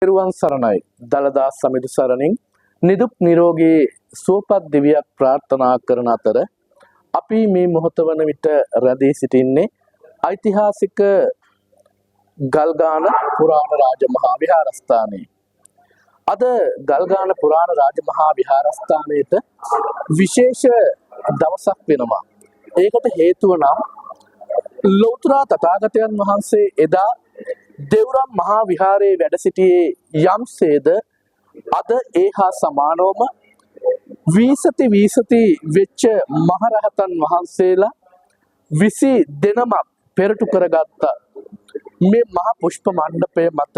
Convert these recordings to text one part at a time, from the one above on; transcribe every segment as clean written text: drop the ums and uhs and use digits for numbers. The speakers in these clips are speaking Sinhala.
තෙරුවන් සරණයි. දළදා සමිඳු සරණින් නිදුක් නිරෝගී සුවපත් දිවියක් ප්‍රාර්ථනා කරන අතර අපි මේ මොහොත වන විට රැඳී සිටින්නේ ඓතිහාසික ගල්ගාන පුරාණ රාජමහා විහාරස්ථානයේ. අද ගල්ගාන පුරාණ රාජමහා විහාරස්ථානයේට විශේෂ දවසක් වෙනවා. ඒකට හේතුව නම් ලෞතර තථාගතයන් වහන්සේ එදා දෙව්රම් මහා විහාරයේ වැඩ සිටියේ යම්සේද අද ඒ හා සමානවම වීසති වීසති වෙච්ච මහරහතන් වහන්සේලා 22 නමක් පෙරටු කරගත්ත මේ මහ පුෂ්ප මණ්ඩපය මත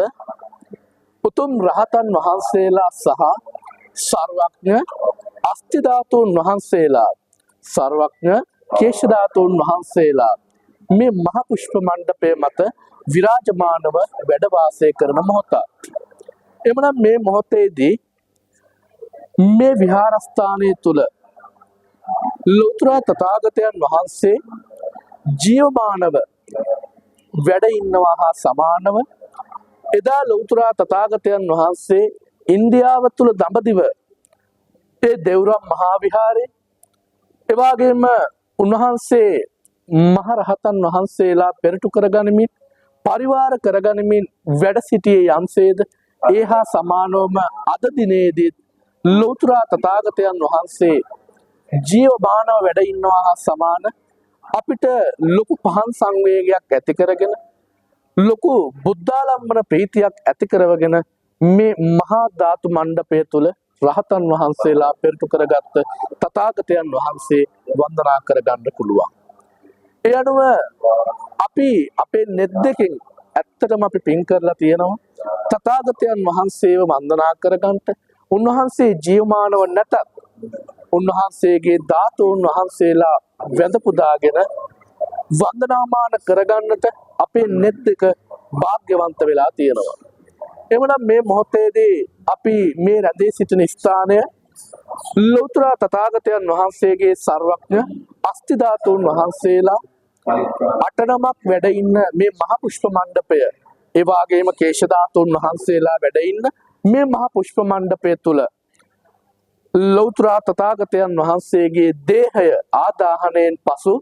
උතුම් රහතන් වහන්සේලා සහ සර්වඥ අස්ථි ධාතුන් වහන්සේලා, සර්වඥ කේශ ධාතුන් වහන්සේලා මේ මහ පුෂ්ප මණ්ඩපය මත විරාජමානව වැඩ වාසය කරන මොහොත. එමනම් මේ මොහොතේදී මේ විහාරස්ථානය තුල ලෝතර තථාගතයන් වහන්සේ ජීවමානව වැඩ ඉන්නවා හා සමානව එදා ලෞතර තථාගතයන් වහන්සේ ඉන්දියාව තුල දඹදිව ඒ දෙව්රම් මහා විහාරේ, එවාගෙම උන්වහන්සේ මහ රහතන් වහන්සේලා පෙරටු කරගනිමින් පරිවාර කරගනිමින් වැඩ සිටියේ යම්සේද ඒ හා සමානවම අද දිනේදී ලෞතර තථාගතයන් වහන්සේ ජීවමානව වැඩ ඉන්නවා හා සමාන අපිට ලොකු පහන් සංවේගයක් ඇති කරගෙන ලොකු බුද්ධාලම්බන ප්‍රීතියක් ඇති කරවගෙන මේ මහා ධාතු මණ්ඩපය තුල රහතන් වහන්සේලා පෙරටු කරගත්ත තථාගතයන් වහන්සේ වන්දනා කරගන්න පුළුවන්. ඒ අනුව අපි අපේ නෙත් දෙකෙන් ඇත්තටම අපි පින් කරලා තියෙනවා තථාගතයන් වහන්සේව වන්දනා කරගන්නට. උන්වහන්සේ ජීවමානව නැතත් උන්වහන්සේගේ ධාතුන් වහන්සේලා වැඳ පුදාගෙන වන්දනාමාන කරගන්නට අපේ නෙත් දෙක භාග්‍යවන්ත වෙලා තියෙනවා. එවනම් මේ මොහොතේදී අපි මේ රැඳී සිටින ස්ථානය ලෞතර තථාගතයන් වහන්සේගේ සර්වඥ අස්ථි ධාතුන් වහන්සේලා 8 නමක් වැඩ ඉන්න මේ මහ පුෂ්ප මණ්ඩපය, ඒ වගේම කේශ ධාතුන් වහන්සේලා වැඩ ඉන්න මේ මහ පුෂ්ප මණ්ඩපය තුල ලෞතර තථාගතයන් වහන්සේගේ දේහය ආදාහනයෙන් පසු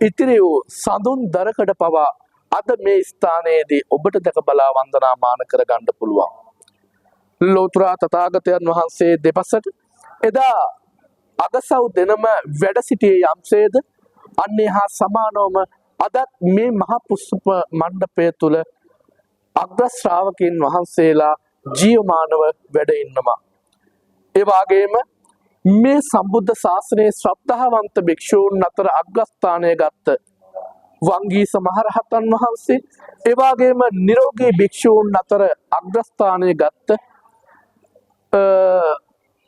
ඉතිරි වූ සඳුන් දරකඩ පවා අද මේ ස්ථානයේදී ඔබට දැක බලා වන්දනාමාන කරගන්න පුළුවන්. ලෞතර තථාගතයන් වහන්සේ දෙපසට එදා අගසව් දෙනම වැඩ සිටියේ යම්සේද අන්නේ හා සමානවම අදත් මේ මහ පුෂ්ප මණ්ඩපය තුල අග්‍ර ශ්‍රාවකයන් වහන්සේලා ජීවමානව වැඩ ඉන්නවා. ඒ වගේම මේ සම්බුද්ධ ශාසනයේ ශ්‍රද්ධාවන්ත භික්ෂූන් අතර අග්‍රස්ථානය ගත්ත වංගීස මහරහතන් වහන්සේ, ඒ වගේම නිරෝගී භික්ෂූන් අතර අග්‍රස්ථානය ගත්ත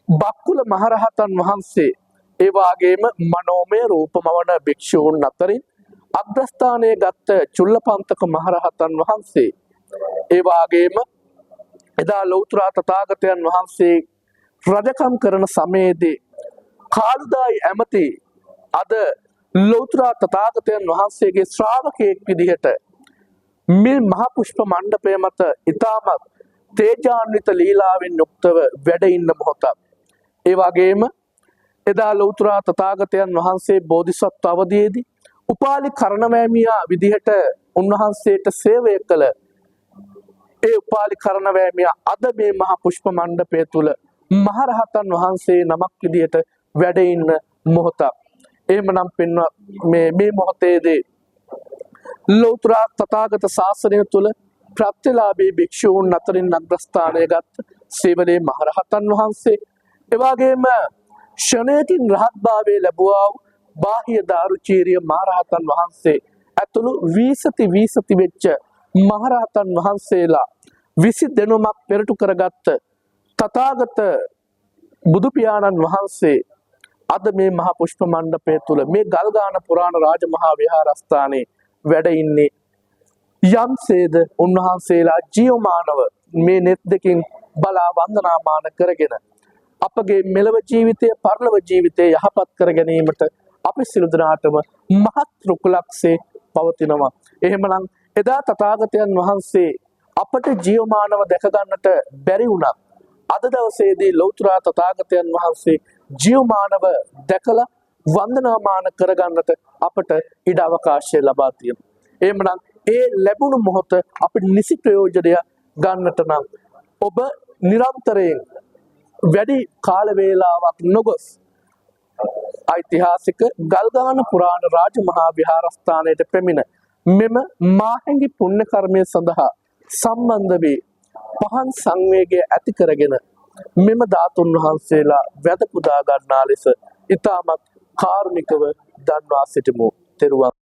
බක්කුල මහරහතන් වහන්සේ, ඒ වගේම මනෝමය රූපමවන භික්ෂූන් අතරින් අග්‍රස්ථානය ගත්ත චුල්ලපන්තක මහරහතන් වහන්සේ, ඒ වගේම එදා ලෞතර තථාගතයන් වහන්සේ රජකම් කරන සමයේදී කාළුදායි ඇමති අද ලෞතර තථාගතයන් වහන්සේගේ ශ්‍රාවකයෙක් විදිහට මේ මහ පුෂ්ප මණ්ඩපය මත ඉතාමත් තේජාන්විත ලීලාවෙන් යුක්තව වැඩ ඉන්න මොහොතක්. ඒ වගේම එදා ලෞතර තථාගතයන් වහන්සේ බෝධිසත්ව අවදියේදී උපාලි කරණවෑමියා විදිහට උන්වහන්සේට සේවය කළ ඒ උපාලි කරණවෑමියා අද මේ මහ පුෂ්ප මණ්ඩපය තුල මහරහතන් වහන්සේ නමක් විදිහට වැඩ ඉන්න මොහොතක්. එහෙමනම් පින්වත් මේ මොහොතේදී ලෞතර තථාගත ශාසනය තුල ප්‍රත්‍යලාභී භික්ෂූන් අතරින් අග්‍රස්ථානය ගත් සේවලේ මහරහතන් වහන්සේ, එවාගේම ක්ෂණයකින් රහත් භාවය ලැබුවා වූ බාහ්‍ය දාරුචීරිය මහරහතන් වහන්සේ ඇතුළු වීසති වීසති වෙච්ච මහරහතන් වහන්සේලා 22 නමක් පෙරටු කරගත්ත තථාගත බුදු පියාණන් වහන්සේ අද මේ මහ පුෂ්ප මණ්ඩපය තුල මේ ගල්ගාන පුරාණ රාජමහා විහාරස්ථානයේ වැඩ ඉන්නේ යම්සේද උන්වහන්සේලා ජීවමානව මේ නෙත් දෙකින් බලා වන්දනාමාන කරගෙන අපගේ මෙලව ජීවිතය පරලොව ජීවිතය යහපත් කර ගැනීමට අපි සියලු දෙනාටම මහත් රුකුලක්සේ පවතිනවා. එහෙමනම් එදා තථාගතයන් වහන්සේ අපට ජීවමානව දැක ගන්නට බැරි වුණත් අද දවසේදී ලෞතර තථාගතයන් වහන්සේ ජීවමානව දැකලා වන්දනාමාන කරගන්නට අපට ඉඩ අවකාශය ලබා තියෙනවා. එහෙමනම් ඒ ලැබුණු මොහොත අපි නිසි ප්‍රයෝජනය ගන්නට නම් ඔබ නිරන්තරයෙන් වැඩි කාල වේලාවක් නොගොස් ඓතිහාසික ගල්ගාන පුරාණ රාජමහා විහාරස්ථානයට පැමිණ මෙම මාහැඟි පුණ්‍ය කර්මය සඳහා සම්බන්ධ වී පහන් සංවේගය ඇති කරගෙන මෙම ධාතුන් වහන්සේලා වැද පුදා ගන්නා ලෙස ඉතාමත් කාරුණිකව දන්වා සිටිමු. තෙරුවන්.